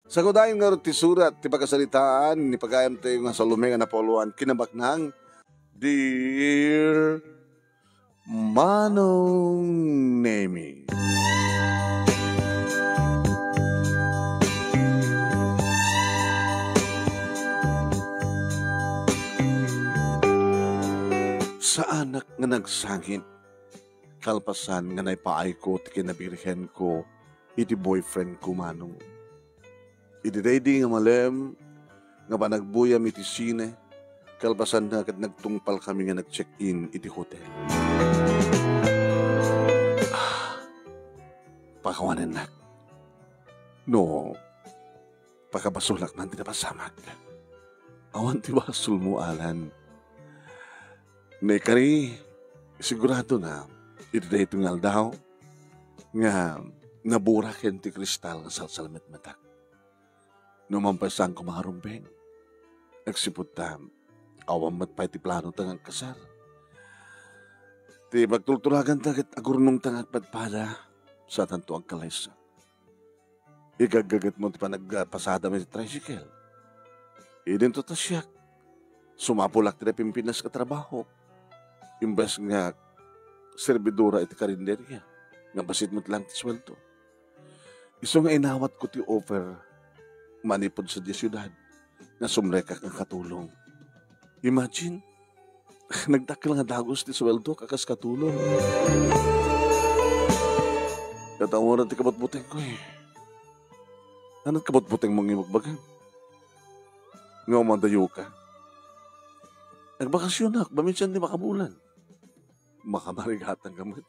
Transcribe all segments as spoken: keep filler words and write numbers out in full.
Sagudayen ngarud ti surat ti pakasaritaan ni pagayamtayo nga Salome nga napauluan, kinabaknang, Dear Manong Nemi. Saanak nga nagsangit, kalpasan nga naipaayko ti kinabirhenko iti boyfriendko, Manong. Iti daydi nga malem nga panagbuyam iti sine, kalpasanna ket nagtungpalkami nga nag-check-in iti hotel. Ah, pakawanennak. No, pakabasolak man ti napasamak. Awan ti basolmo, Alan. Naikari, sigurado na, iti daytoy nga aldaw, nga nabura ken ti kristal nga salsalmitmetak. No man pay saanko nga arumbeng, agsipud ta, awan met pay ti planota nga agkasar. Ti pagtultulaganta ket agurnongta nga agpadpada, saantanto agkalaysa. Igaggagetmo ti panagpasadam iti tricycle. Idinto ta siak, sumapulak ti napimpinas nga trabahok. Imbes nga serbidora iti karinderia, nga bassit met laeng ti sueldo. Isu nga inawatko ti offer manipud sadiay siudad nga sumrekak nga katulong. Imagine, nagdakkel nga dagus ti sueldok a kas katulong. Ket awan ti kabutbutengko, eh. Ania ti kabutbutengmo nga ibagbagam? Nga umadayoka. Agbakasionak, maminsan ti makabulan. Makamarigatangka met.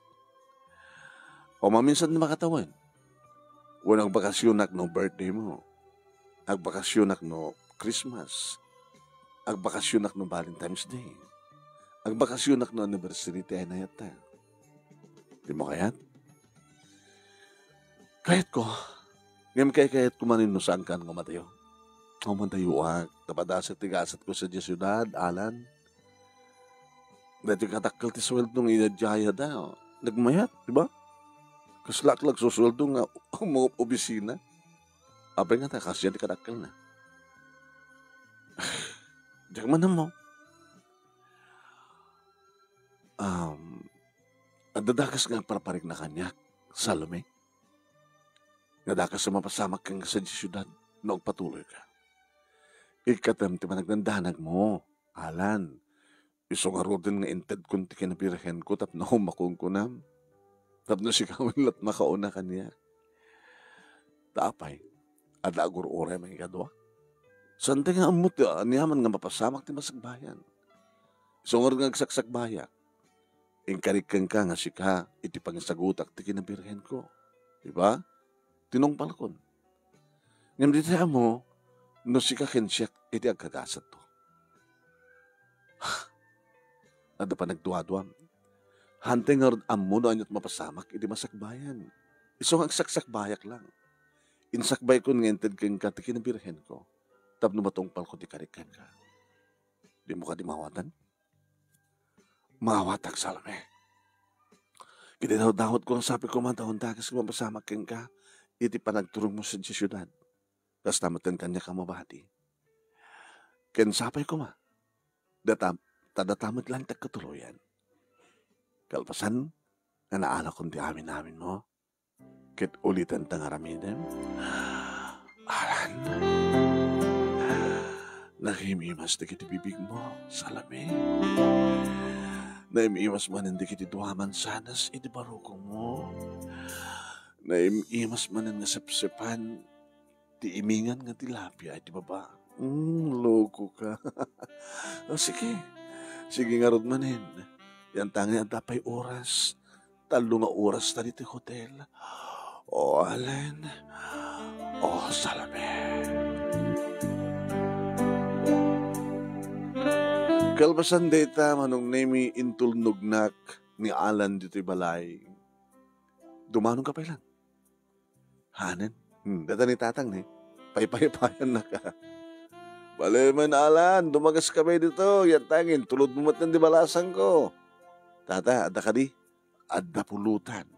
O maminsan ti makatawen. Wenno agbakasionak no birthday mo. Agbakasionak no Christmas. Agbakasionak no Valentine's Day. Agbakasionak no anniversary ti ay-ayatta. Dimo kayat? Kayatko. Ngem kaykayatko manen no saankan nga umadayo. Umadayoak, ta padasek ti gasatko sadiay siudad, Alan. Daytoy kadakkel ti sueldo nga inadiayada, nagmayat, di ba? Kaslak la agsusueldo nga umopisina. Apay ngata, kasdiay ti kadakkelna. Diak man ammo. Um, adda dakes nga agparparikna kaniak, Salome. Nga dakes a mapasamak kenka sadiay siudad no agpatuloyka. Ikkatem ti panagdandanagmo, Alan. Isu ngaruden nga intedkon ti kinabirhenko tapno ummakonkunam. Tapno sika met laeng ti makauna kaniak. Ta apay, adda agur-uray a mangikadua? Saantayo nga ammo ti aniaman nga mapasamak ti masakbayan. Isu ngarud nga agsaksakbayak. Inkarik kenka nga sika iti pangisagutak ti kinabirhenko. Di ba? Tinungpalkon. Ngem dita ammo no sika ken siak iti agkagasatto. Adda panagduaduam. Haantay ngarud ammo no ania ti mapasamak iti masakbayan. Isu nga agsaksakbayak laeng. Insakbaykon nga inted kenka ti kinabirhenko tapno matungpalko ti karik kenka. Dimo kadi maawatan? Maawatak, Salome. Ket idawdawatko nga sapay koma ta awan dakes nga mapasamak kenka iti panagturongmo sadiay siudad. Kasta met ken kaniak a mabati. Ken sapay koma, data, ta data met laeng ti agkatuloyan. Kalpasan nga naalakon ti amin-aminmo, ket ulitenta nga aramidem. Alan, nakim-imas dagiti bibigmo, Salome. Naim-imas manen dagiti dua a mansanas iti barukongmo. Naim-imas manen nga sepsepan ti imingan nga tilapia iti baba. Mm, loko ka. O, sige. Sige ngarud manen. Yan ta nga adda pay oras. Tallo nga oras ta ditoy hotel. O, Alan. O, Salome. Kalpasan dayta, Manong Nemi, intulnognak ni Alan ditoy balay. Dumanon ka pay lang. Hanen? Hmm, data ni Tatang ni. Paypaypayan na ka. Bale man, Alan, dumagas kami dito. Yan tangin, tulod mo met di balasang ko. Tata, adda kadi? Adda pulutan.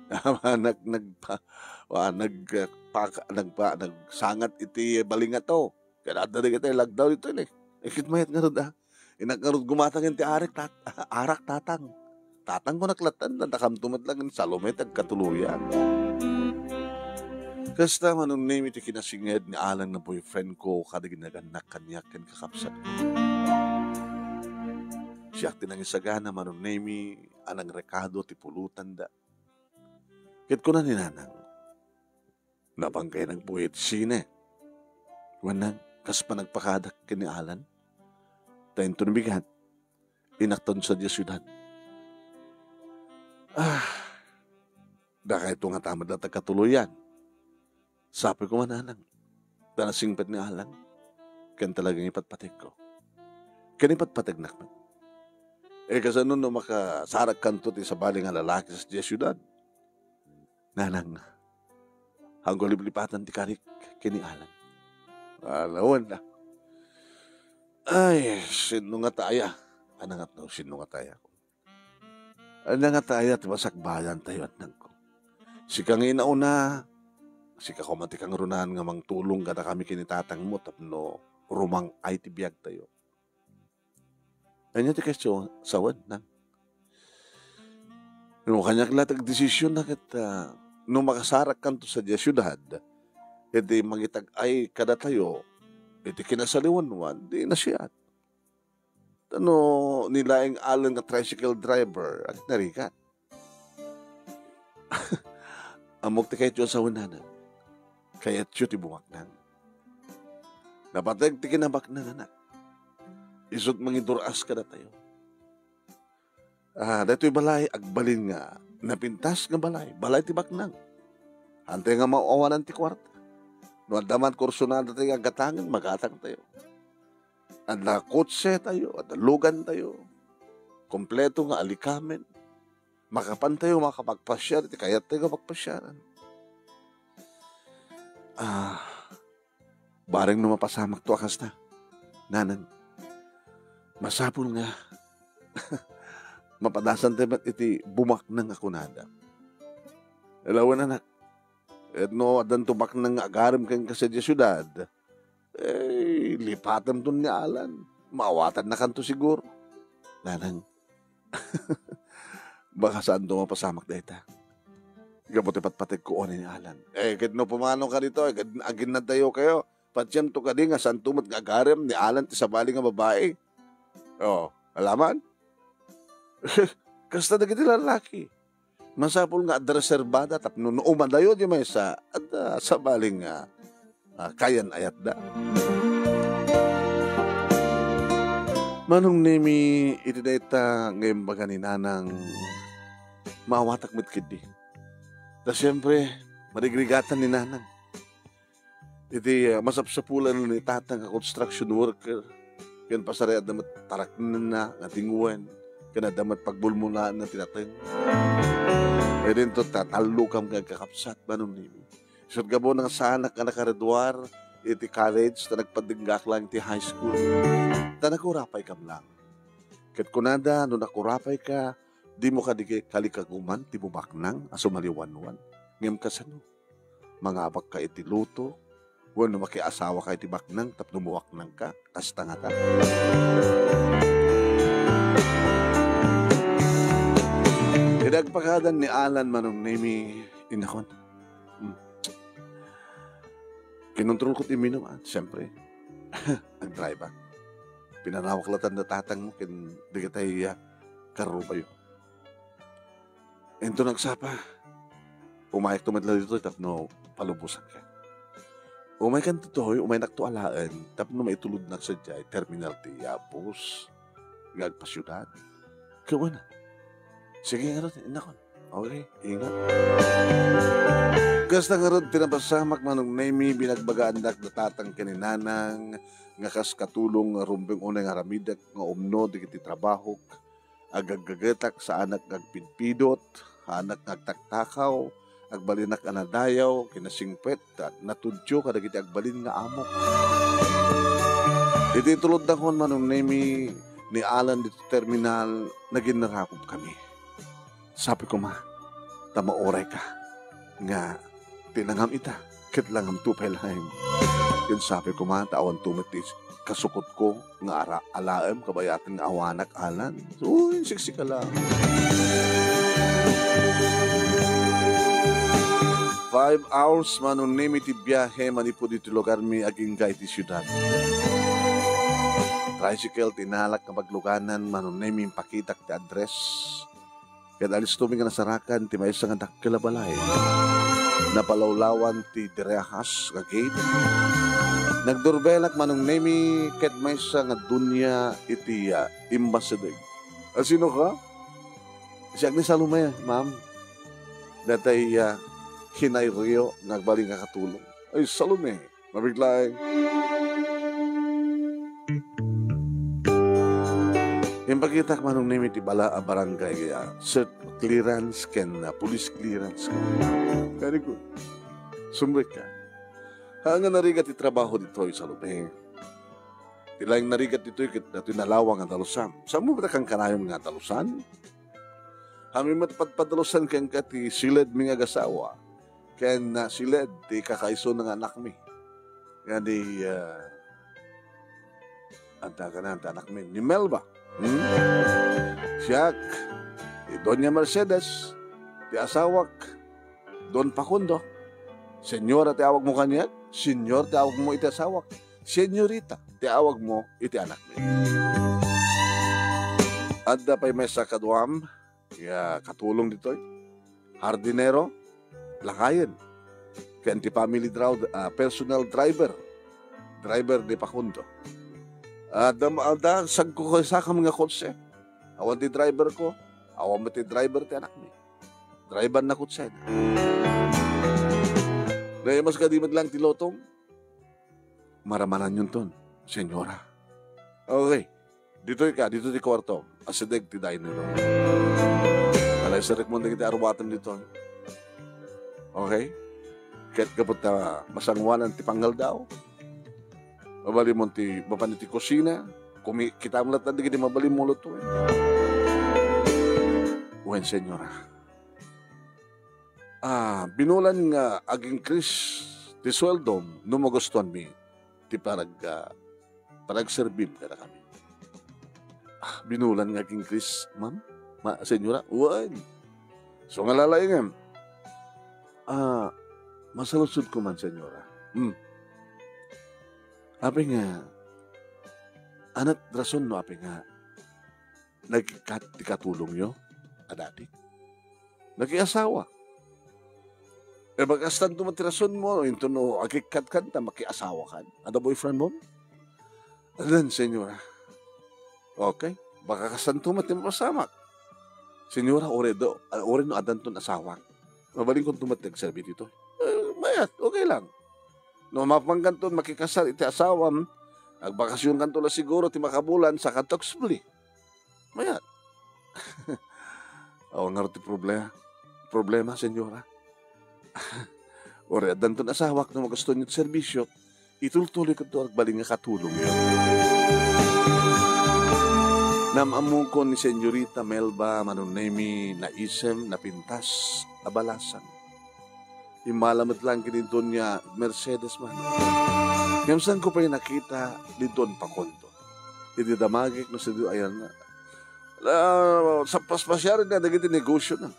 Nag-, nagpa-, wa-, nagpa-, nagpa-, nagsangat iti balingato. Kaya adda dagiti lagda ditoy, eh. Eh, ket mayat ngarud, ah. Innak ngarud gumatang iti arak, tat-, arak, tatang. Tatang ko naklattan, nadakamto met lang ni Salome ti agkatuloyan. Kasta, Manong Nemi, ti kinasinged ni Alan nga boyfriend ko, kadagiti nagannak kaniak ken kakabsat. Siak ti nangisagana, Manong Nemi, a nangrekado ti pulotanda. Ket kuna ni Nanang, "Napan kay nagbuhi iti sine?" Wen, kas panagpakadak ken ni Alan. Ta inton bigat, inakton sadiay siudad. Ah, dakayto nga tamad la ta katuloyan. Sapay koma, Nanang, ta nasingpet ni Alan, ken talaga nga ipatpategko. Ken ipatpategnak met. Eh, kasano no makasarakkanto ti sabali nga lalaki sadiay siudad? Nanang, haanko liplipatan ti karik ken ni Alan. Alawen na. Ay, sinno ngata aya? Ania ngata, sinno ngata aya? Ania ngata aya ti masakbayantayo, annangko? Sika nga inauna, sika koma ti kangrunaan nga mangtulong kadakami ken ni tatangmo tapno rumang-ay ti biagtayo. Ania ti kayatyo sawen, Nang? No kaniak la ti agdesisionna ket, ah, no makasarakkanto sadiay siudad, iti mangitag-ay kadatayo iti kinasaliwanwan, di nasiat. Ta no ni laeng Alan nga tricycle driver, agna rigat. Ammok ti kayatyo a sawen, Nanang. Kayatyo ti bumaknang. Napateg ti kinabaknang, anak. Isu't mangidur-as kadatayo. Ah, daytoy balay, agbalin nga napintas nga balay, balay ti baknang. Haantayo nga maawanan ti kuarta. No adda man kursunada tayo nga aggatangen, magatangtayo. Adda kotsetayo, adda lugantayo. Kompleto nga alikamen. Makapantayo makapagpasiar iti kayattayo nga pagpasiaran. Ah, bareng no mapasamakto a kasta, Nanang, masapul nga mapadasantayo met iti bumaknang a kunada. Alawen, anak, et no addanto baknang nga agarem kenka sadiay siudad, eh, lipatemton ni Alan. Maawatannakanto siguro. Nanang, baka saanto mapasamak dayta. Gapu ti patpategko, ania ni Alan. Eh, ket no pumanoka ditoy, ket aginnadtayokayo, patiemto kadi nga saanto met nga agarem ni Alan ti sabali nga babai? Oh, alaman? Kasta dagiti lalaki. Masapul nga adda reserbada tapno no umadayo di maysa, adda sabali nga, ah, kayan-ayatda. Manong Nemi, iti dayta nga imbaga ni Nanang, maawatak met ketdi. Ta siempre, marigrigatan ni Nanang. Iti, ah, masapsapulan ni Tatang a construction worker, ken pasarek adda met taraknenna nga dingwen, ken adda met pagbulmonaenna ti nateng. Ket inton tatallokam nga agkakabsat, Manong Nemi. Isu't gapu nga saanak nga nakagraduar iti college, ta nagpadenggaak lang iti high school. Ta nagkurapaykam lang. Ket kunada, no nakurapayka, dimo kadi kalikaguman ti bumaknang a sumaliwanwan. Ngem kasano? Mangabakka iti luto, wenno makiasawaka iti baknang tapno bumaknangka? Kasta ngata. Idi agpakadan ni Alan, Manong Nemi, inakon. Hmm. Kinontrolko ti uminum, ah, siyempre. Nag-drive, ah. Pinanawak latta ni tatangmo ken dagiti, ah, karrubayo. Inton nagsapa, umayakto met la ditoy tapno palubosanka. Umaykan ditoy, umaynakto alaen tapno maitulodnak sadiay terminal ti, ah, bus nga agpasiudad. Ket wen, sige ngarud, innakon. Okay, ingat. Kasta ngarud ti napasamak, Manong Nemi, binagbagaannak da tatang ken ni nanang nga kas katulong nga rumbeng unay nga aramidek nga umno dagiti trabahok. Agaggagetak, saanak nga agpidpidot, saanak nga agtaktakaw, agbalinak a nadayaw, kinasingpet, ta natudtio kadagiti agbalin nga amok. Iti itulodnakon, Manong Nemi, ni Alan ditoy terminal, naginnarakobkami. Sapay koma, ta maurayka nga ti langam ita, ket langamto pay laeng. Ken sapay koma ta awanto met ti kasukotko nga ara-, alaem kabayaten nga awanak, Alan. Uy, siksika lang. Five hours, Manong Nemi, ti biahe manipud iti lugarmi agingga iti siudad. Tricycle ti inalak nga pagluganan, Manong Nemi, impakitak ti address. Ket alistomi nga nasarakan ti maysa nga dakkel a balay. Napalawlawan ti derehas nga gate. Nagdurbelak, Manong Nemi, ket maysa nga dunya iti, ah, imbasideg. "Ah, sino ka?" "Siak ni Salome, ma'am. Datay, ah, hinayrio nga agbalin nga katulong." "Ay, Salome, mabiit laeng." Impakitak, Manong Nemi, ti bala a barangay, ah, cert clearance ken, ah, police clearance. Very good. Sumrekka. Haan nga narigat ti trabaho ditoy, Salome. Ti laeng narigat ditoy ket datoy nalawa nga dalusam. Saan mo met a kankanayon nga dalusan? Haan mi met padpadalusan kenka ti siled mi nga agasawa, ken, ah, siled ti kakaisuna nga anakmi. Nga ni, ah, anta kanan ti anakmi, ni Melba. Hmm? Siak, ni Doña Mercedes, ti asawak, Don Facundo. Senyora ti awagmo kaniak, senyor ti awagmo iti asawak. Senyorita ti awagmo iti anakmi. Adda pay maysa kaduam nga katulong ditoy. Hardinero, lakayen. Ken ti family draw-, ah, personal driver. Driver ni Facundo. Adda, adda sagko kaysa kam nga kotse. Awan ti driver ko, awan met ti driver ti anakmi. Driver na kotse. Daymas kadi met lang ti lotong. Maramananyonton, senyora. Okay. Ditoy ka, ditoy ti kuarto. Asideg ti dining room. Alayserek mo dagiti arubatem ditoy. Okay? Ket gapu ta masangoanan ti pangngaldaw, mabalinmo ti mapan iti kusina, kumi-, kitam latta dagiti mabalinmo lutoen. Wen, senyora. Ah, binulan nga ag-increase ti sueldom no magustuanmi ti parag-, ah, paragserbim kadakami. Ah, binulan nga ag-increase, ma'am? Ma-, senyora? Wen. So nga lalaingem. Ah, masaludsodko man, senyora. Hmm. Apay nga, ania't rason no apay nga nagikkat ti katulongyo a dati? Nakiasawa. E, bakastanto met ti rasonmo, inton no agikkat kan ta makiasawa kan. Adda boyfriend mo? Adan, senyora. Okay. Baka kastanto met ti mapasamak. Senyora, ore do, ah, ore no adanton asawak. Mabalinkonto met ti agserbi ditoy. E, mayat, okay lang. No mapangkanton makikasar iti asawam, agbakasionkanto la siguro ti makabulan saka tax free. Mayat. Awan ngarud ti problema. Problema, senyora. Uri addanton asawak no magusto niyo ti serbisyo, itultuloy kadto agbalin nga katulongyo. Naam-ammokon ni Senyorita Melba Manong Nemi naisem, napintas a balasang. Immala met lang ken ni Doña Mercedes man. Ngem saanko pay nakita ni Don Facundo. Idi damagek no sino ayan na. Ah, sa paspasiaren na dagiti negosyo na.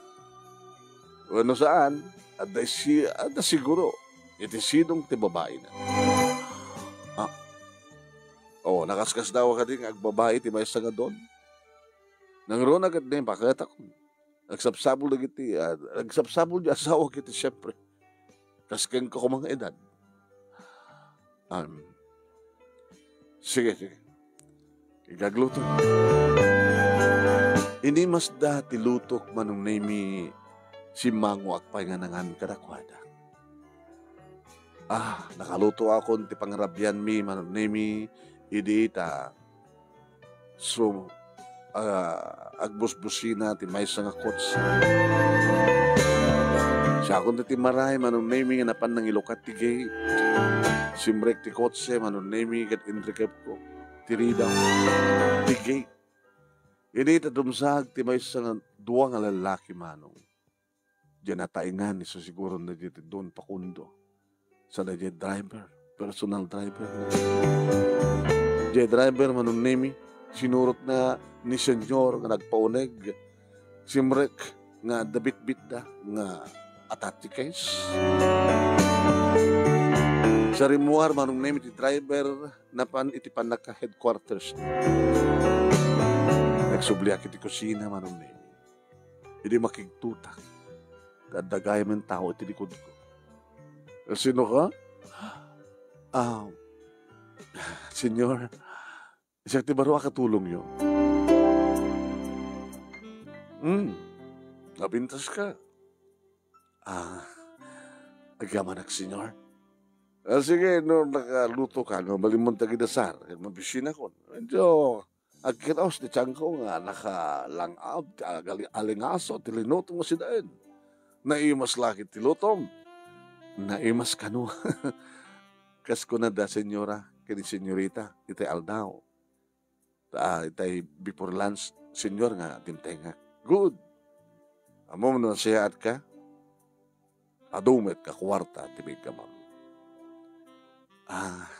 Wenno saan, adda si-, adda siguro iti sidong ti babaina. Ah. Oh, nakaskasdaaw kadi nga agbabai ti maysa nga don? Nangruna ket ni paketak. Nagsapsapul dagiti, ah, nagsapsapul ti asawak iti siempre. Kas kenka koma nga edad. Um, sige, sige. Igagluto. Inimasda ti lutok Manong Nemi, simmangoak pay nga nangan kadakuada. Ah, nakalutoakon ti pangrabianmi, Manong Nemi, idi ta So, ah, agbusbusina ti maysa nga kotse. Siakon ti timmaray, Manong Nemi, nga napan nangilukat ti gate. Simrek ti kotse, Manong Nemi, ket inrikepko ti ridaw ti gate. Idi ta dumsag ti maysa nga dua nga lallaki, Manong. Diay nataengan isu siguro daydiay ti Don Facundo. Sa daydiay driver, personal driver. Diay driver, Manong Nemi, sinurotna ni Senyor nga nagpauneg. Simrek nga adda bitbitda nga attache case. Sa rimmuar, Manong Nemi, ti driver napan iti pannaka-headquarters. Nagsubliak iti kusina, Manong Nemi. Idi makigtutak, adda gayam a tao iti likudko. "Sino ka?" "Ah, Senyor, siak ti baro a katulongyo." "Hmm, napintas ka." "Ah, agyamanak, Senyor." "Ah, sige, no nakaluto ka, no, malimon ta agidasar, ket mabisinakon." Medyo agkiraos ti tiangko nga nakalang-ab ti agali-, alingaso ti linuto nga sidaen. Naimas la ket ti lutom. Naimas kano. Kas kunada, Senyora, ken ni Senyorita, itay aldaw. Ta, itay before lunch, Senyor, nga dimtengak. Good. Ammom no nasayaat ka? Adu met nga kuarta ti bigamam. Ah,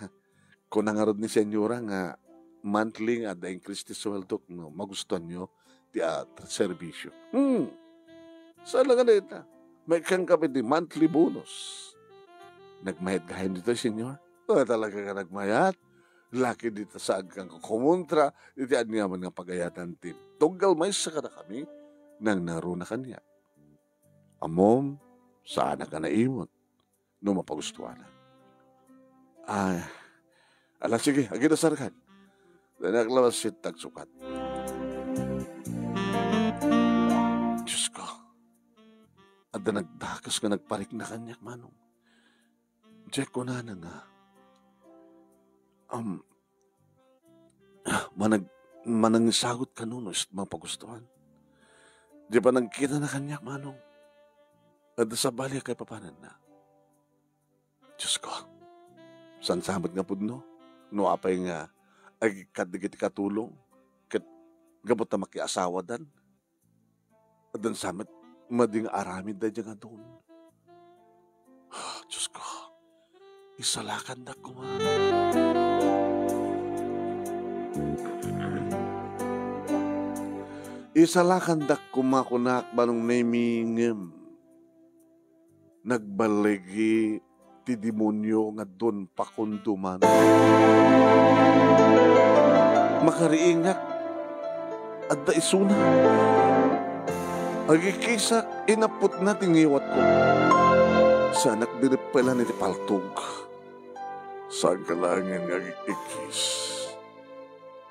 kuna ngarud ni Senyora nga monthly nga adda increase ti suweldok no magustuanyo ti, ah, serbisyo. Hmm. Saan la nga dayta? Maikkan kami ti monthly bonus. Nagmayat gayam ditoy, Senyor? Ah, talaga nga nagmayat? Laki dita saan kang kumontra iti aniaman nga pagayatan ti tunggal maysa kadakami, nangnangruna kaniak. Ammom, saanak a naimut no mapagustuanak. Ay, ala, sige, agidasarkan. Daynak la bassit ti agsukat. Diyos ko, adda nagdakes nga nagparikna kaniak, Manong. Diay kunana nga, um, manag-, manangisagut kano no is-, mapagustuan. Diay panagkitana kaniak, Manong, adda sabali a kaipapananna. Diyos ko, saan sa met nga pudno? No apay nga agikkat dagiti katulong, ket gapu ta makiasawadan, addan sa met madi nga aramid daydiay nga don. Ah, Diyos ko, isalakandak koma. Isalakandak koma, kunak, Manong Nemi, ngem nagballigi ti demonio nga don pakunduman. Makariingak, adda isuna. Agikisak, inapputna ti ngiwatko. Saanak dineppelan iti paltog. Saanka laengen nga agikis.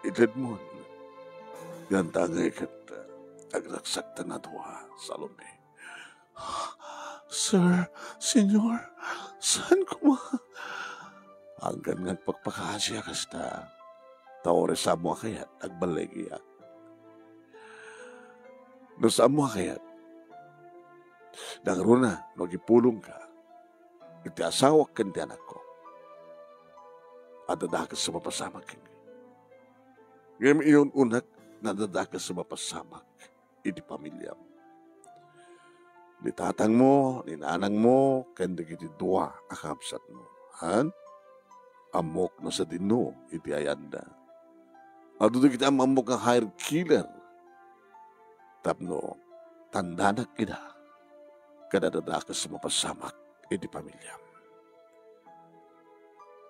Itedmon. Yantangay ket agragsaktan a dua, Salome. Sir, Senyor, saan koma? Anggan nga agpakpakaasi a kasta, ta uray saanmo a kayat, agballigiak. No saanmo a kayat, nangruna no agipulongka iti asawak ken ti anakko. Adda dakes a mapasamak kenka. Ngem iun-unak nga adda dakes a mapasamak iti pamiliam. Ni tatangmo, ni nanangmo, ken dagiti dua a kabsatmo. Han? Ammok no sadino iti ayanda. Adu dagiti am-ammok nga hire killer. Tapno tandanak ida, ket adda dakes a mapasamak iti pamiliam.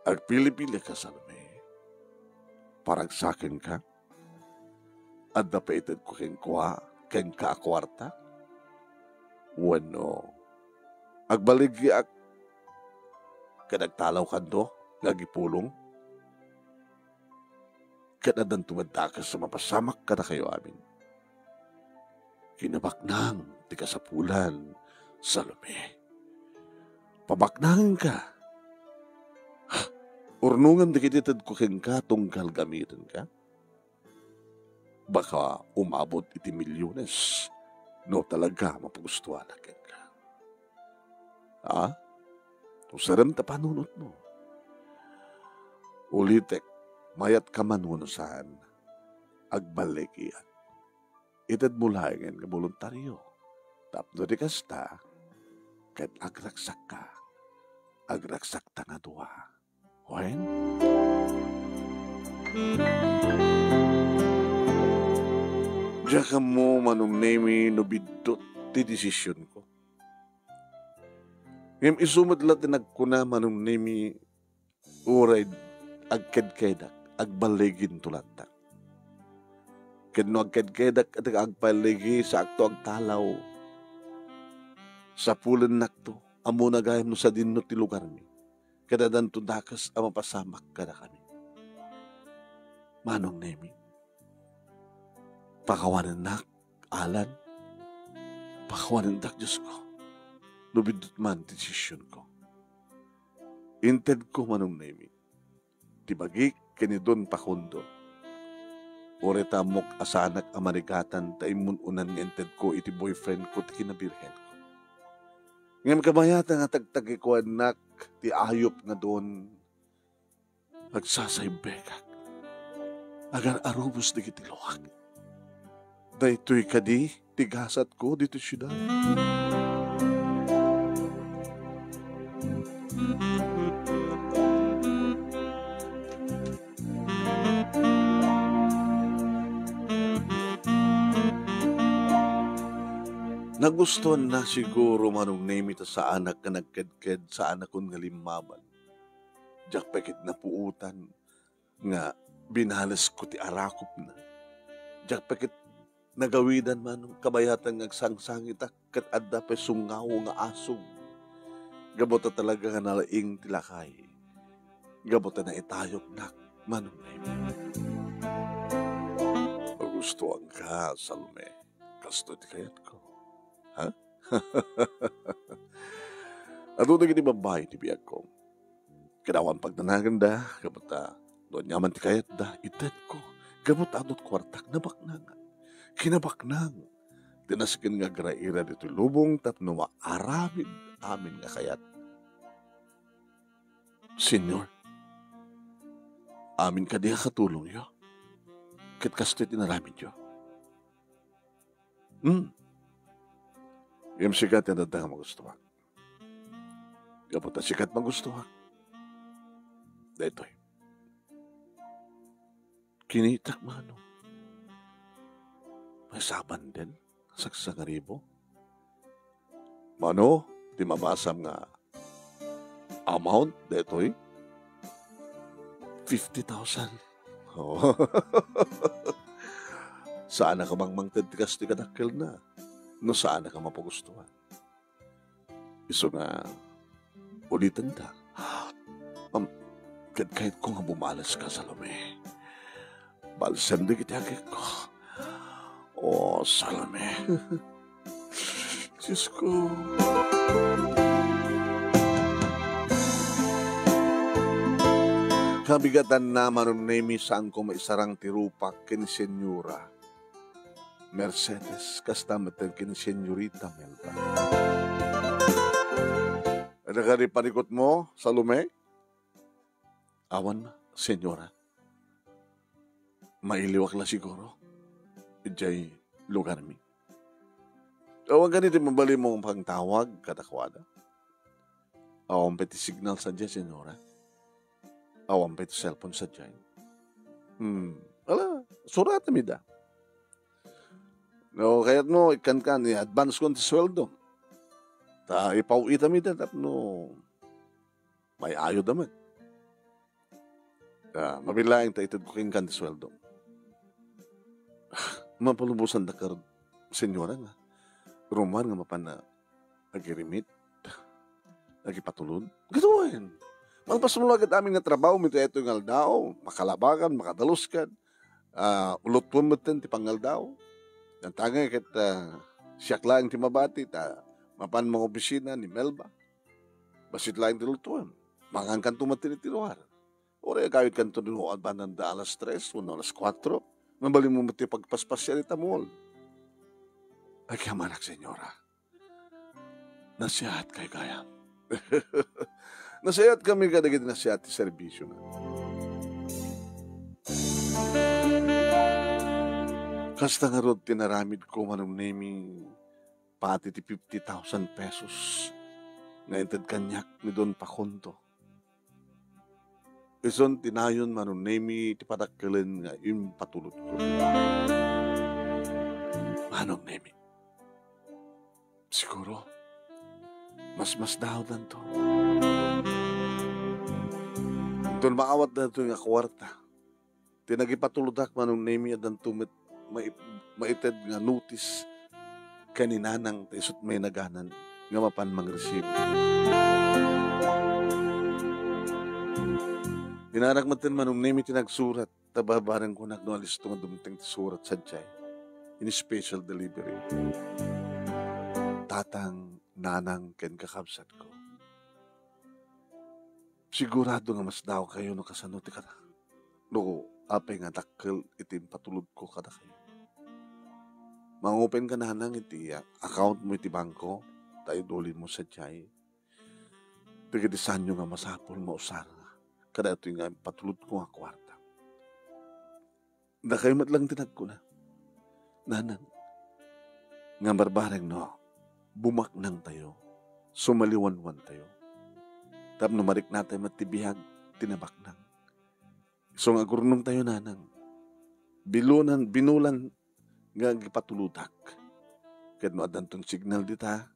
Agpili-pilika, Salome. Paragsakenka? Adda pay itedko kenka, kenka a kuarta? Wenno, agballigiak ket agtalawkanto nga agipulong? Ket addanto met dakes a mapasamak kadakayo amin. Kinabaknang ti kasapulan, Salome. Pabaknangenka. Urnongan dagiti itedko kenka tunggal gamitenka. Baka umabot iti milyones no talaga mapagustuanak kenka. A? Usarem ta panunotmo. Ulitek, mayatka man wenno saan, agballigiak. Itedmo laengen nga boluntario. Tapno di kasta, ket agragsakka. Agragsakta nga dua. Wen? Diak ammo, Manong Nemi, no biddut ti desisionko. Ngem isu met la ti nagkuna, Manong Nemi, uray agkedkedak, agballiginto latta. Ket no agkedkedak ket agpalligi, saakto agtalaw. Sapulennakto, ammona gayam no sadinno ti lugarmi. Ket addanto dakes a mapasamak kadakami. Manong Nemi, pakawanennak, Alan. Pakawanendak, Diosko, no biddut man ti desisionko. Intedko, Manong Nemi, ti bagik ken ni Don Facundo. Uray ta ammok a saanak a marigatan ta immun-unan nga intedko iti boyfriendko ti kinabirhenko. Ngem kabayatan nga tagtagikuannak ti ayup nga don, agsasaibbekak. Agar-arubos dagiti luak. Daytoy kadi ti gasatko ditoy siudad. Nagustuanna siguro, Manong Nemi, ta saanak nga nagkedked, saanakon nga limmaban. Diak pay ket napuotan nga binalesko ti arakupna. Diak pay ket nagawidan, Manong, kabayatan nga agsangsangitak ket adda pay sungawo nga asug. Gapu ta talaga nga nalaing ti lakay. Gapu ta naitayoknak, Manong Nemi. Magustuanka, Salome. Kastoy ti kayatko. Ha? Adu dagiti babbai ti biagko. Ket awan pagdanaganda, gapu ta no ania man ti kayatda, itedko. Gapu ta adut kuartak, nabaknangan. Kinabaknang ti nasken nga agraira ditoy lubong tapno maaramid amin nga kayat. Señor, amin kadi a katulongyo? Ket kastoy ti inaramidyo. Hmm. Ngem sika ti adda nga magustuak. Gapu ta sika ti magustuak. Daytoy. Kinitak, Manong. Maysa a bandel, saksakaribo. Mano ti mabasam nga amount daytoy? Fifty thousand. Oh. Saannak a mangted ti kastoy kadakkelna no saannak a mapagustuan. Isu nga, ulitenta. Am, ket kayatko nga bumaleska, Salome. Balsem dagiti agekko. Oh, Salome. Diosko. Kabigatanna, Manong Nemi, saanko maisarang ti rupak ken ni Señora Mercedes, kasta met ken ni Señorita Melba. Adda kadi parikutmo, Salome? Awan, Señora. Mailiwak la siguro idiay lugarmi. Awan kadi ti mabalinmo nga pangtawag kadakuada? Awan pay ti signal sadiay, Señora. Awan pay ti cellphone sadiay. Hmm. Ala, suratam ida. No kayatmo, ikkankan, i-advance kon ti sueldo. Ta ipaw-itam ida tapno may-ayod a met. Ah, mabilaeng ta itedko kenka ti sueldo. Mapalubosandak, Señora, nga ruman nga mapan nga agirimit, agipatulod. Gatuan! Malpas mo la ket amin nga trabaho mi daytoy nga aldaw, makalabakan, makadaluskan, ah, ulotuen metten ti pangaldaw. Nantangay ket, ah, siak laeng ti mabati, ta mapan mangopisina ni Melba. Bassit laeng ti lutuen. Mangankanto met iti lugar. Uray agawidkanto no adda alas tres wenno alas kuatro. Mabalinmo met ti pagpaspasiar ita mall. Agyamanak, Señora. Nasayaat kay gayam. Nasayaat kami kadagiti nasayaat ti serbisio na. Kasta ngarud ti naramidko, Manong Nemi, pati ti fifty thousand pesos. nga inted kaniak ni Don Facundo. Isun ti nayon, Manong Nemi, ti padakkelen nga impatulodko. Manong Nemi, siguro, masmasdaawdanto. Inton maawat daytoy nga kuarta, ti nagipatulodak, Manong Nemi, addanto met mai-, maited nga notice ken ni Nanang ta isut' mainaganna nga mapan mangreceive. Inanak metten, Manong Nemi, ti nagsurat, ta barbarengko no alisto nga dumteng ti surat sadiay. In special delivery. Tatang, Nanang, ken kakabsatko. Sigurado nga masdaawkayo no kasano ti kada-, no apay nga dakkel iti impatulodko kadakayo. Mangupenka, Nanang, iti, ah, accountmo iti bangko, ta idulinmo sadiay dagiti saanyo nga masapul mausar kadaytoy nga impatulodko nga kuarta. Dakayo met laeng ti nagkuna, Nanang, nga barbareng no bumaknangtayo, sumaliwanwantayo. Tapno mariknatayo met ti biag ti nabaknang. Isu nga agurnongtayo, Nanang. Bilunan, binulan nga agipatulodak. Ket no addanton signal dita,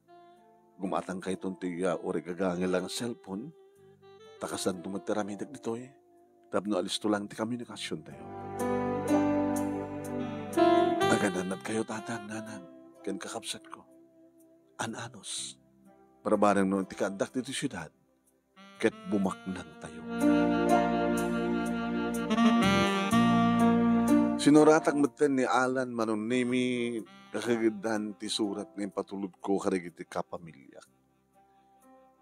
gumatangkayton ti, ah, uray gagangel nga cellphone, ta kasanto met ti aramidek ditoy, tapno alisto laeng ti komunikasiontayo. Aganannatkayo, Tatang, Nanang, ken kakabsatko. An-anos. Barbareng no ti kaaddak ditoy siudad, ket bumaknangtayo. Sinuratak metten ni Alan, Manong Nemi, kakagiddan ti surat nga impatulodko kadagiti kapamiliak.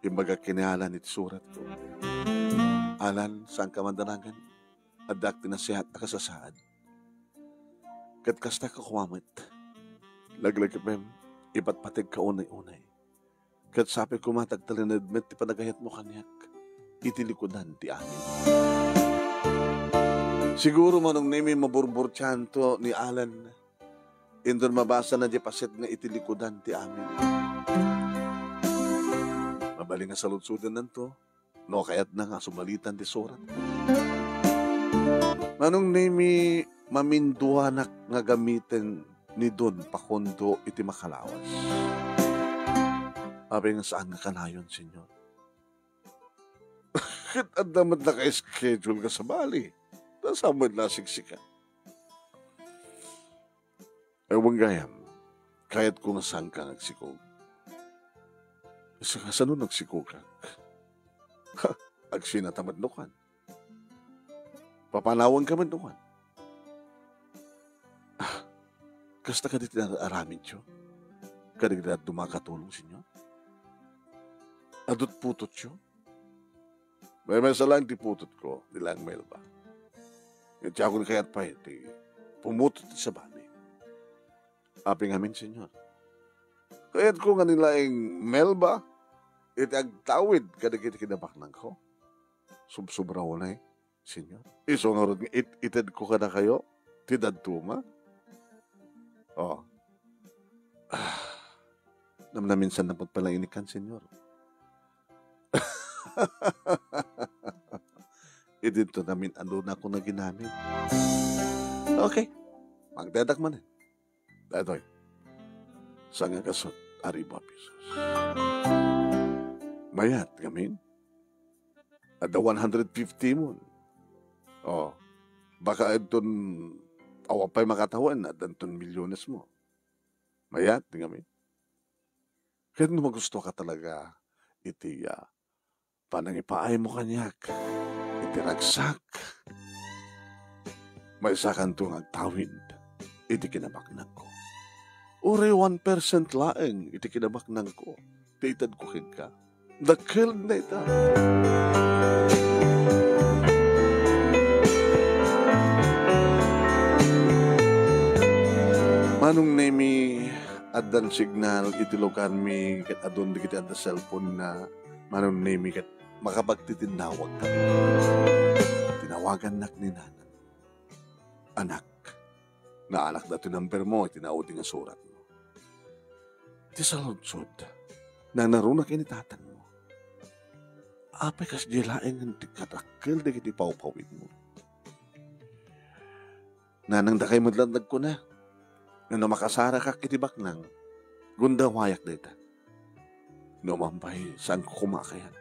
Imbagak ken ni Alan iti suratko, "Alan, saanka mandanagan? Addaak ti nasihat a kasasaad." Ket kasta kua met, laglagipem, ipatpategka unay-unay. Ket sapay koma ta agtalinaed met ti panagayatmo kaniak iti likudan ti amin. Siguro, Manong Nemi, maburburtianto ni Alan inton mabasana diay paset nga iti likudan ti amin. Mabalin nga saludsodennanto no kayatna nga sumalitan ti surat. Manong Nemi, maminduanak nga gamiten ni Don Facundo iti makalawas. Apay nga saan nga kanayon, Señor? Ket adda met naka-schedule ka sabali. Ta saan met nasiksika? Awan gayam, kayatko nga saanka nga agsikog. Sa kasano nagsikogak? Ha, agsinata met no kuan. Papanawanka met no kuan. Ah, kasta kadi ti aramidyo? Kadagiti dadduma a katulong, Señor? Adu't putotyo? Maymaysa laeng ti putotko, ni laeng Melba. Ngem ti ako ni kayat pay ti pumutot ti sabali. Apay ngamin, Señor? Kayatko nga ni laeng Melba iti agtawid kadagiti kinabaknangko. Subsobra unay, Señor. Isu ngarud nga it-, itedko kadakayo ti dadduma. Oh. Ah, namnaminsan na pagpalainikan, Señor. Idinto namin aduna ko na ginamit. Okay. Magdadak man eh. Daytoy. Sangakasut a ribu a pesos. Mayat, ngamin? Adda one hundred fifty mo. Oh. Baka adton awa pay makatawen, addanton milyones mo. Mayat, ngamin? Ket no magusto ka talaga iti, ah, panangipaaymo kaniak iti ragsak, maysakanto nga agtawid iti kinabaknangko. Uray one percent laeng iti kinabaknangko ti itedko kenka. Dakkel dayta. Manong Nemi, addan signal iti lugarmi ket adun dagiti adda cellphone na Manong Nemi ket makapagtitinnawag kami. Tinawagannak ni Nanang. Anak, naanak datoy number mo iti naudi nga suratmo. Ti saludsod, nangnaruna ken ni tatanmo. Apay kasdiay laeng ti kadakkel dagiti pawpawidmo? Nanang, dakay met laeng nagkuna nga no makasarakak iti baknang, gundawayak dayta. No amangan pay, saanko koma a kayat.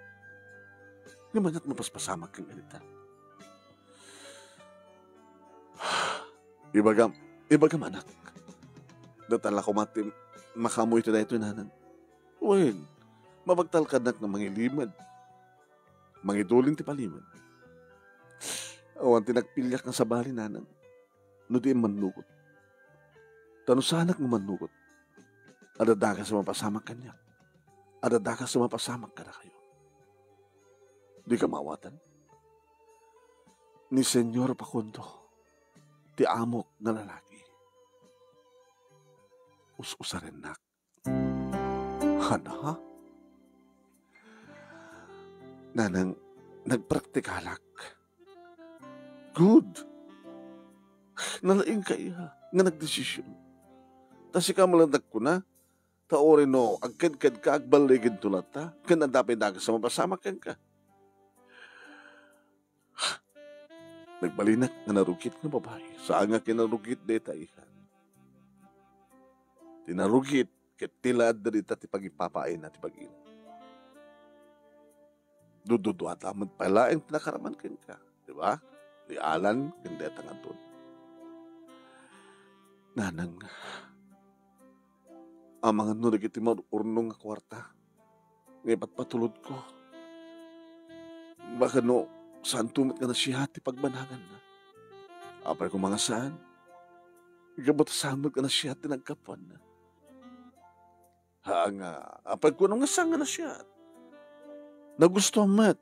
Ngem ania ti mapaspasamak ken dayta? Ibagam, ibagam, anak. Datala koma ti makaammo iti daytoy, nanang. Wen, mabagtalkanak nga mangilimed. Mangidulin ti palimed. Awan ti nagpiliak nga sabali, nanang, no di mannukot. Ta no saanak nga mannukot, adda dakes a mapasamak kaniak. Adda dakes a mapasamak kadakayo. Dika maawatan? Ni Señor Facundo, ti amok nga lalaki. Us-usarennak. Hana? Nanang, nagpraktikalak. Good. Nalaingka, iha, nga nagdesisyon. Ta sika met laeng nagkuna, ta uray no agkedkedka, agballigento latta, ken adda pay dakes a mapasamak kenka. Nagbalinak nga narugit nga babai. Saan nga kinarugit dayta, iha. Ti narugit ket ti la adda dita ti pagipapaayna ti bagina. Dududuada met pay laeng ti nakaraman kenka, di ba? Ni Alan ken dayta nga Don. Nanang, amangan no dagiti maur-urnong nga kuarta nga ipatpatulodko. Baka no, saanto met nga nasiat ti pagbananganna. Apay koma nga saan? Gapu ta saan met nga nasiat ti naggapuanna. Ha nga, apay kuno nga saan nga nasiat? Nagustuam met,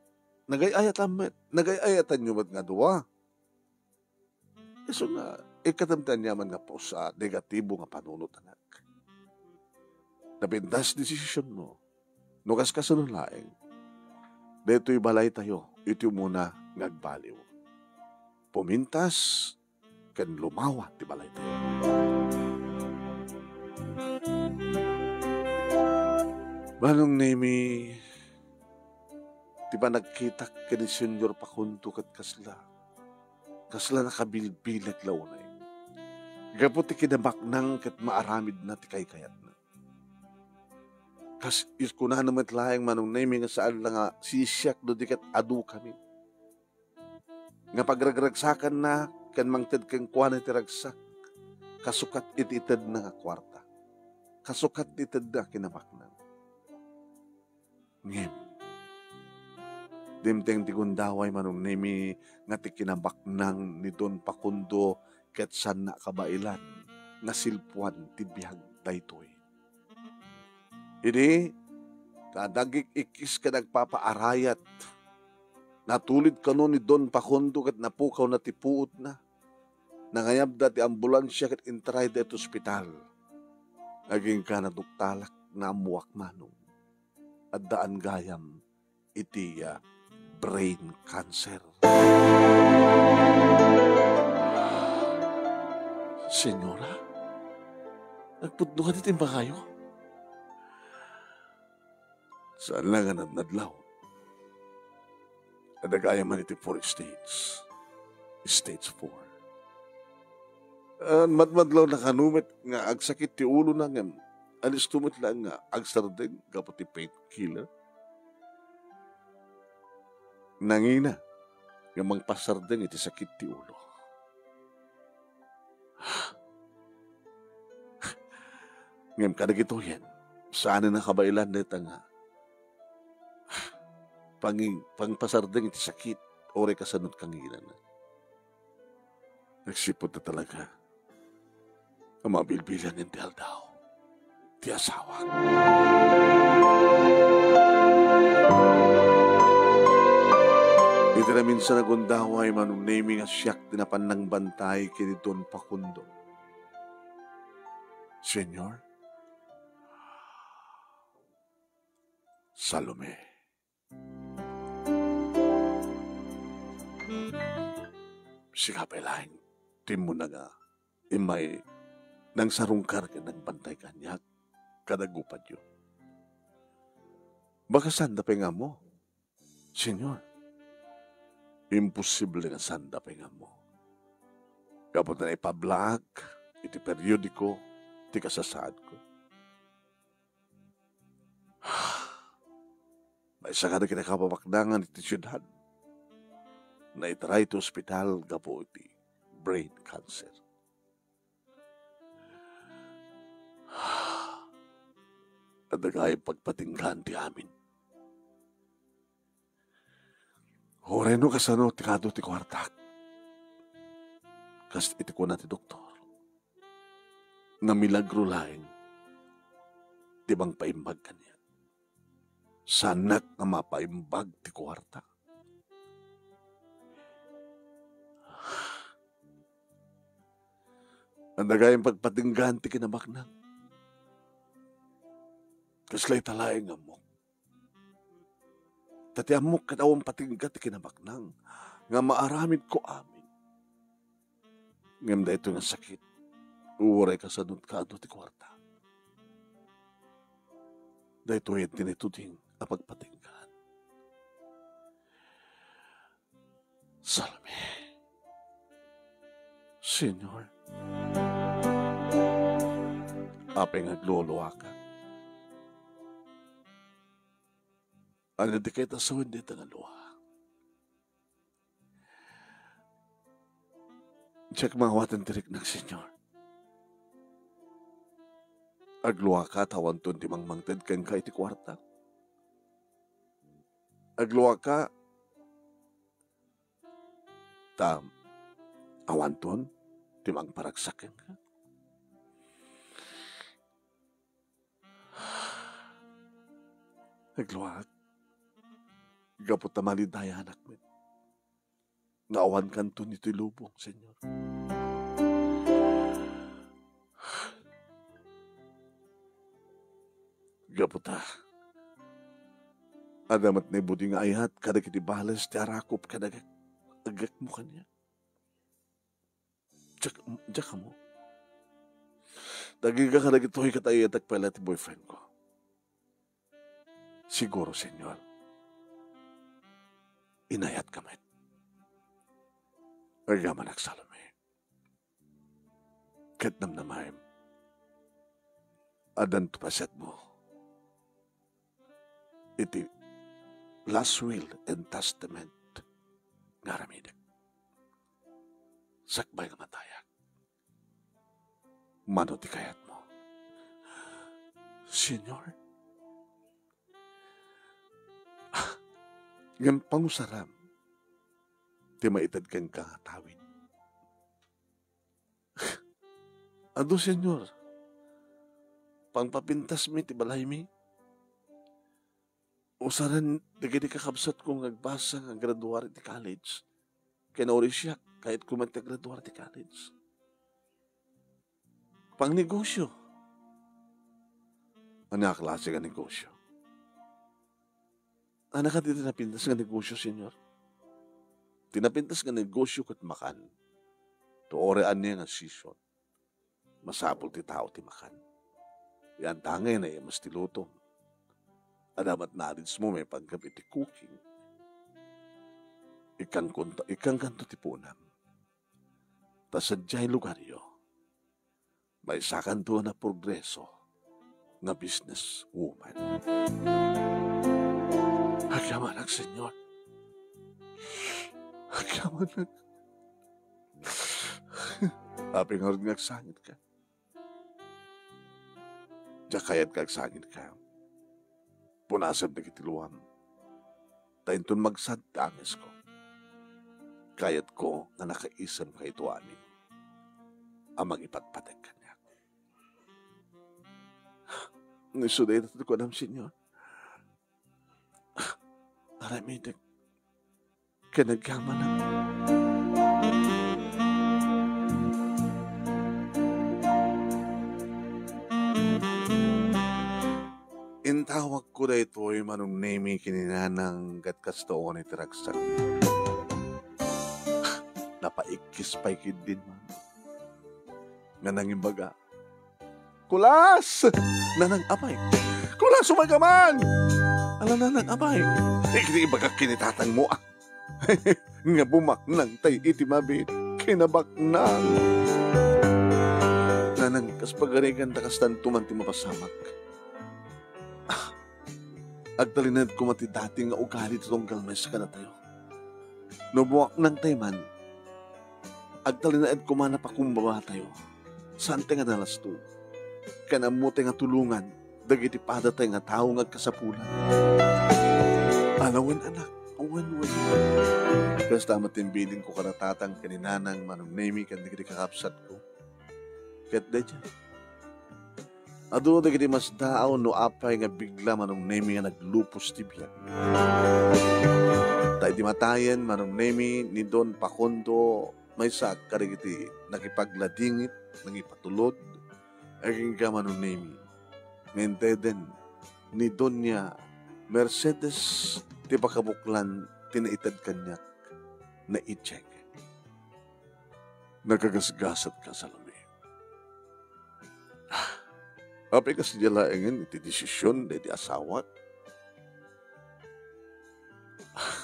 nagay-ayatan met, nagay-ayatanyo met nga dua. Isu nga, ikkatem ti aniaman nga pusa, negatibo nga panunot, anak. Napintas ti desisionmo. No kaskasano laeng, daytoy balaytayo iti umuna nga agbaliw. Pumintas ken lumawa ti balaytayo. Manong Nemi, ti panagkitak ken ni Señor Facundo ket kasla, kasla nakabilbileg la unay. Gapu ti kinabaknang ket maaramidna ti kaykayatna. Kas is kunana met laeng, Manong Nemi, nga saan la nga sisiak no di ket adu kami. Nga pagragragsakanna ken mangted kenkuana iti ragsak, kasukat iti itedna nga kuarta. Kasukat iti itedna a kinabaknang. Ngem, dimteng ti gundaway, Manong Nemi, nga ti kinabaknang ni Don Facundo ket saanna a kabailan nga silpuan ti biag daytoy. Idi, kada agik-ikkis ken agpapaarayat, natulid kano ni Don Facundo ket napukawna ti puotna. Nangayabda ti ambulansia ket intrayda iti ospital. Agingga naduktalak nga ammoak, Manong. Addaan gayam iti, ah, brain cancer. Señora, nagpudno kadi ti imbagayo? Saan la nga nadnadlaw. Adda gayam man iti four stage. Stage four. Ah, madmadlaw na kano met nga agsakit ti ulona ngem alisto met laeng nga agsardeng gapu ti painkiller. Nangina nga mangpasardeng iti sakit ti ulo. Ngem kadagitoyen, saan a kabailan dayta nga pangi-, pangpasardeng iti sakit, uray kasano ti kanginana. Nagsipud ta talaga a mabilbilang ti aldaw ti asawak. Iti naminsan a gundaway, Manong Nemi, nga siak ti napan nangbantay ken ni Don Facundo. Señor, Salome. Sika pay laeng ti immuna nga immay nangsarungkar ken nangbantay kaniak kada gupadyo. Baka saanda pay nga ammo. Señor, imposible nga saanda pay nga ammo. Gapu ta naipablaak iti periodiko ti kasasaadko. Maysa kadagiti nakapabaknangan iti siudad, naitaray iti ospital gapu iti brain cancer. Adda gayam pagpatinggaan ti amin. Uray no kasano ti kaadu ti kuartak. Kas iti kuna ti doktor, namilagro laeng ti mangpaimbag kaniak. Saanak nga mapaimbag ti kuarta. Adda gayam pagpatinggaan ti kinabaknang. Kasla ita laeng nga ammok. Ta ti ammok ket awan patingga ti kinabaknang nga maaramidko amin. Ngem daytoy nga sakit, uray kasano ti kaadu ti kuarta. Daytoy ti naituding a pagpatinggaan. Salome. Señor, apay nga agluluaka? Ania ti kayat a sawen dayta nga lua? Diak maawaten ti riknak, Señor. Agluaka ta awanton ti mangmangted kenka iti kuarta. Agluaka ta awanton ti mangparagsak kenka. Agluak, gapu ta malidayanak met nga awan kanton iti lubong, Señor. Gapu ta, adda met naibudi nga ayat kadagiti bales ti arakop kadagek, agekmo kaniak. Diak, diak ammo. Tagiga kadagitoy ket ayatek pay la ti boyfriend ko. Siguro, Señor, inayatka met. Agyamanak, Salome. Ket namnamaem, addan ti pasiatmo iti last will and testament nga aramidek sakbay nga matayak. Mano ti kayatmo? Señor, ngem pangusaram ti maited kenka nga tawid. Adu, Señor, pangpapintasmi ti balaymi. Usaren dagiti kakabsatko nga agbasa nga agraduar iti college. Kinaurisiak, kayatko met ti agraduar iti college. Pangnegosio. Ania a klase nga negosio? Ania kadi ti napintas nga negosio, Señor? Ti napintas nga negosio ket makan. Ti uray ania nga season, masapul ti tao ti makan. Yan ta ngay naimas ti lutom. Adda met knowledge mo maipanggep iti cooking. Ikkan kunta, ikkan kanto ti punam. Ta sadiay lugaryo, maysakanto a progreso nga business woman. Agyamanak, Señor. Agyamanak. Apay ngarud nga agsangitka? Diak kayat nga agsangitka. Punasem dagiti luam. Ta inton magsad ti angesko, kayatko nga nakaisemka iti amin a mangipatpateg kaniak. Isu dayta ti kunam, Señor. Aramidek ken agyamanak. Intawagko daytoy Manong Nemi ken ni Nanang ket kasta unay ti ragsak. Napaikkis pay ketdin, Mami, nga nangibaga, "Kulas! Nanang, apay! Kulas, umayka man!" Ala, nanang, apay, iti ibagak ken ni tatangmo, a, nga bumaknangtay iti mabiit. Kinabaknang. Nanang, kas pagarigan ta kastanto man ti mapasamak. Ah, agtalinaed koma ti dati nga ugali ti tunggal maysa kadatayo. No bumaknangtay man, agtalinaed koma napakumbabatayo. Saantay nga nalasto. Ken ammotay nga tulongan dagiti padatay nga tao nga agkasapulan. Ala wen, anak, wen, wen. Kasta met ti imbilinko kada tatang ken ni nanang, Manong Nemi, ken dagiti kakabsatko. Ket daydiay, adu dagiti masdaaw no apay nga bigla, Manong Nemi, nga naglupos ti biag. Ta idi matayen, Manong Nemi, ni Don Pacondo, maysa kadagiti nakipagladingit, nangipatulod, agingga, Manong Nemi, nga inteden ni Doña Mercedes ti pakabuklan ti naited kaniak, naichek. Nakagasgasatka, Salome. Ah, apay kasdiay laengen iti desisyon daydi asawak? Ah,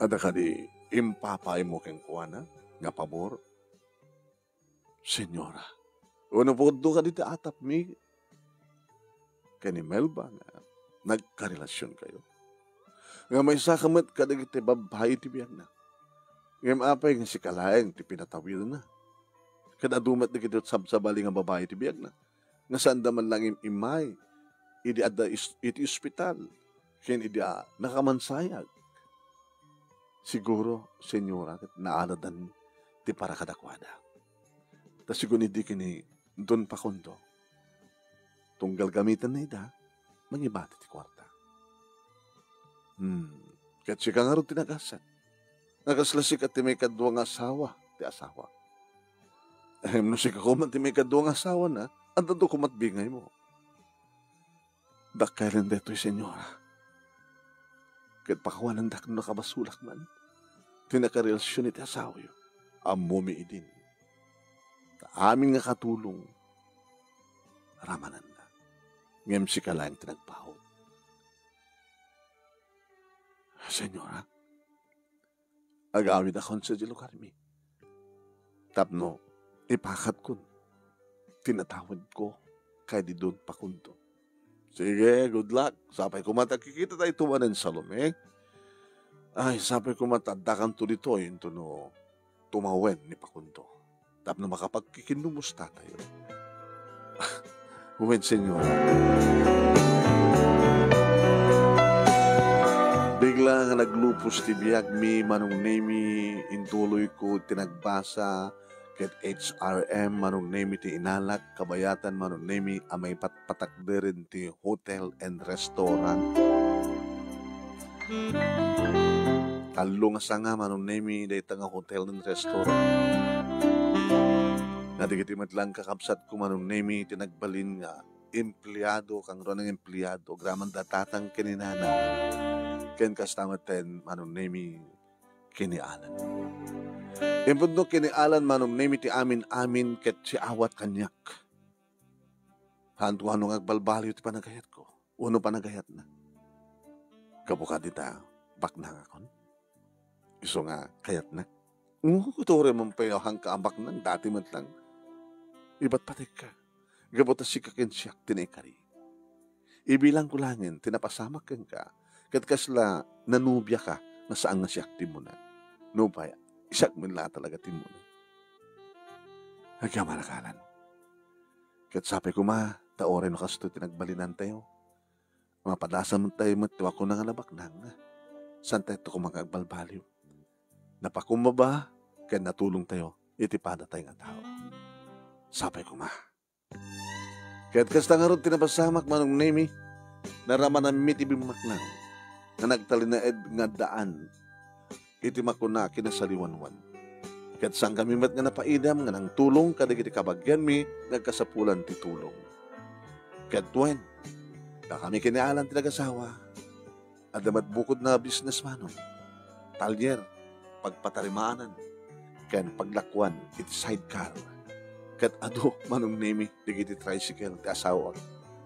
adda kadi impapaymo kenkuana nga pabor? Señora, wenno pudno kadi ti atapmi ken ni Melba nga nagkarelasionkayo? Nga maysaka met kadagiti babbai ti biagna. Ngem apay nga sika laeng ti pinatawirna? Ket adu met dagiti sabsabali nga babbai ti biagna nga saanda man laeng im-immay idi adda is-, iti ospital ken idi a nakamansayag. Siguro, Señora, ket naaladan ti para kadakuada. Ta sigun idi ken ni Don Pacondo, tunggal gamitenna ida, mangibati ti kuarta. Hmm, ket sika ngarud ti nagasat. Nga kasla sika ti maikadua nga asawa ti asawa. Ahem, no sika koma ti maikadua nga asawana, adda koma ti bingaymo. Dakkel daytoy, Señora. Ket pakawanendak no nakabasolak man ti nakarelasion iti asawayo. Ammomi idin. Ta amin nga katulong, ramanenna. Ngem sika laeng ti nagpaut. Señora, agawidakon sadiay lugarmi tapno ipakatkon ti natawedko kaydi Don Pacondo. Sige, good luck. Sapay koma ta agkikitatayto manen, Salome. Ay, sapay koma ta addakanto ditoy intono tumawen ni Pacondo tapno makapagkikinnumosta tayo. Wen, Señora. Bigla nga naglupos ti biagmi, Manong Nemi, intuloyko ti nagbasa ket H R M, Manong Nemi, ti inalak, kabayatan, Manong Nemi, a maipatpatakderen ti hotel and restaurant. Tallo nga sanga, Manong Nemi, dayta nga hotel and restaurant. Nga dagiti met laeng kakabsatko, Manong Nemi, ti nagbalin nga empleado, kangrunan nga empleado, agraman da tatang ken ni nanang. Ken kasta met ten, Manong Nemi, ken ni Alan. Impudno ken ni Alan, Manong Nemi, ti amin-amin ket siawat kaniak. Haanto no agbalbaliw ti panagayatko wenno panagayatna. Gapu kadi ta baknangakon? Isu nga kayatna. Uray man pay a haanka a baknang, dati met laeng. Ibatbatekka. Gapu ta sika ken siak ti naikari. Ibilangko laengen ti napasamak kenka, ket kasla nanubiaka nga saan nga siak ti immuna. Nupay, siak met la talaga ti immuna. Agyamanak, Alan. Ket sapay koma, ta uray no kastoy ti nagbalinantayo, mapadasan tayo met ti kunana nga nabaknang. Saantayto koma nga agbalbaliw. Napakumbaba ken natulongtayo iti padatay nga tao. Sapay koma. Ket kasta ngarud ti napasamak, Manong Nemi, naramananmi ti bimmaknang nga nagtalinaed nga addaan iti makuna a kinasaliwanwan. Ket saankami met nga napaidam nga nangtulong kadagiti kabagianmi nga agkasapulan ti tulong. Ket wen, dakami ken ni Alan ti nagasawa, adda met bukodna a business, Manong, talyer, pagpatarimaanan, ken paglakuan iti sidecar. Ket adu, Manong Nemi, dagiti tricycle ti asawak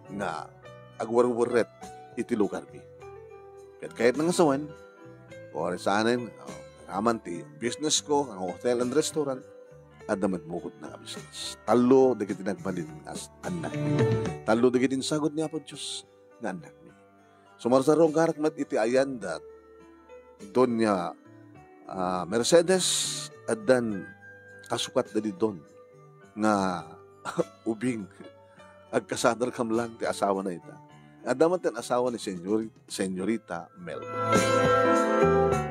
nga agwerwerret iti lugarmi. Ket kayatna nga sawen, uray saanen, ah, aman ti business ko, nga hotel and restaurant, adda met mukotna nga business. Tallo dagiti nagbalin nga as-, annakmi. Tallo dagiti insagut ni Apo Dios nga annakmi. Sumarsaruangarak met iti ayan da Doña, ah, Mercedes, addan kasukat da di Don nga ubing. Agkasadarkam lang ti asawana ita. Adda met ti asawa ni Senyori-, Senyorita Mel.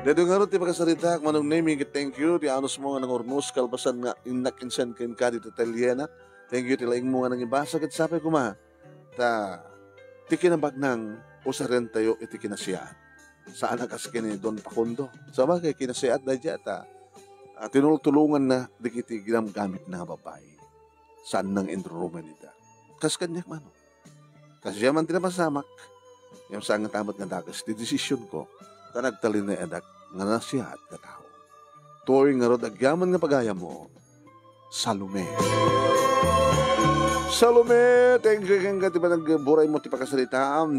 Daytoy ngarud ti pakasaritaak, Manong Nemy, thank you. Ti anusmo nga nangurnos, kalpasan nga innak insen kenka ditoy atelyena. Thank you ti laingmo nga nangibasa, ket sapay koma ta ti kinabaknang usarentayo iti kinasiyaat. Saan a kas ken ni Don Facundo. Sabagay, kinasiyaat daydiay ta, ah, tinultulonganna dagiti ginamgamitna nga babbai. Saan nang inrurumen ida. Kas kaniak manen. Kasdiay man ti napasamak, ngem saan nga ta met nga dakes ti desisionko, ta nagtalinaedak nga nasiyaat nga tao. Toy ngarud agyaman nga pagayammo, Salome. Salome, thank you kenka ti panagburaymo ti pakasaritaam.